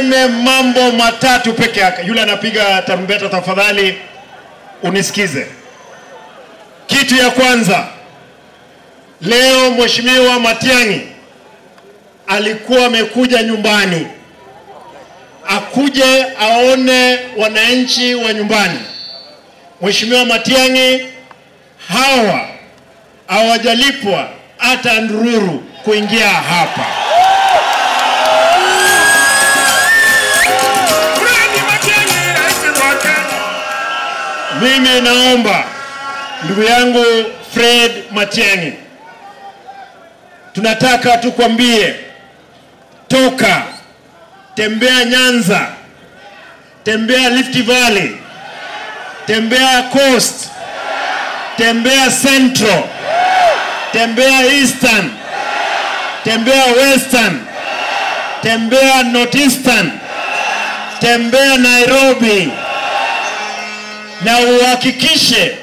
Niseme mambo matatu peke yake. Yule anapiga tarumbeta, tafadhali unisikize. Kitu ya kwanza, leo Mheshimiwa Matiang'i alikuwa amekuja nyumbani, akuje aone wananchi wa nyumbani. Mheshimiwa Matiang'i, hawa hawajalipwa hata ndururu kuingia hapa. Mimi naomba ndugu yangu Fred Matiang'i, tunataka tukwambie, toka, tembea Nyanza, tembea Rift Valley, tembea Coast, tembea Central, tembea Eastern, tembea Western, tembea Northeastern, tembea Nairobi, na uhakikishe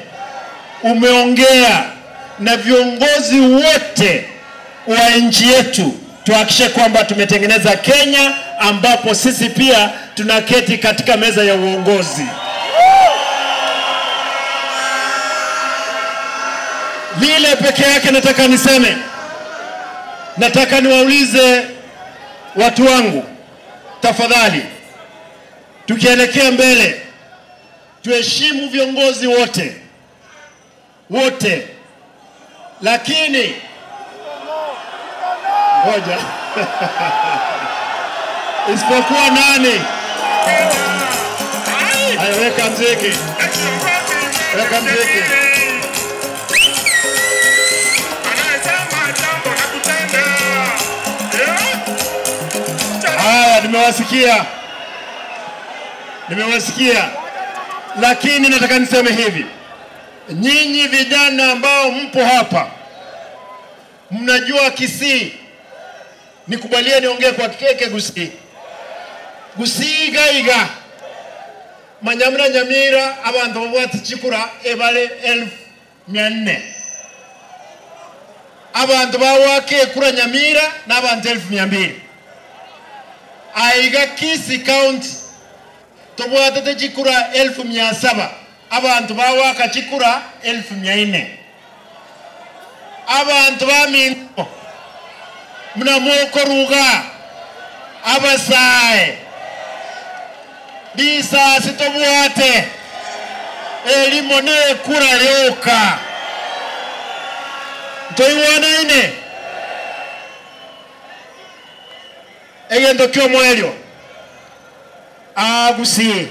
umeongea na viongozi wote wa nchi yetu. Tuhakikishe kwamba tumetengeneza Kenya ambapo sisi pia tunaketi katika meza ya uongozi. Lile peke yake nataka niseme, nataka niwaulize watu wangu, tafadhali, tukielekea mbele tuheshimu viongozi wote wote, lakini ngoja isipokuwa nani? Weka mziki, weka mziki. Haya, nimewasikia, nimewasikia. Lakini nataka niseme hivi, nyinyi vijana ambao mpo hapa mnajua Kisii, nikubalie niongee kwa keke Gusii. Gusii gaiga manyamira nyamira abantu babwati chikura ebale 1400, abantu bawake kura Nyamira na abantu 1200. Aiga Kisii County tobwatete chikura 1700, abantu bawaka chikura 1400. Abantu baminto mnamokoruga abasae bisasi tobwate elimo ne kura yoka ntoiwana ine egendo kyo mwelyo Agusii.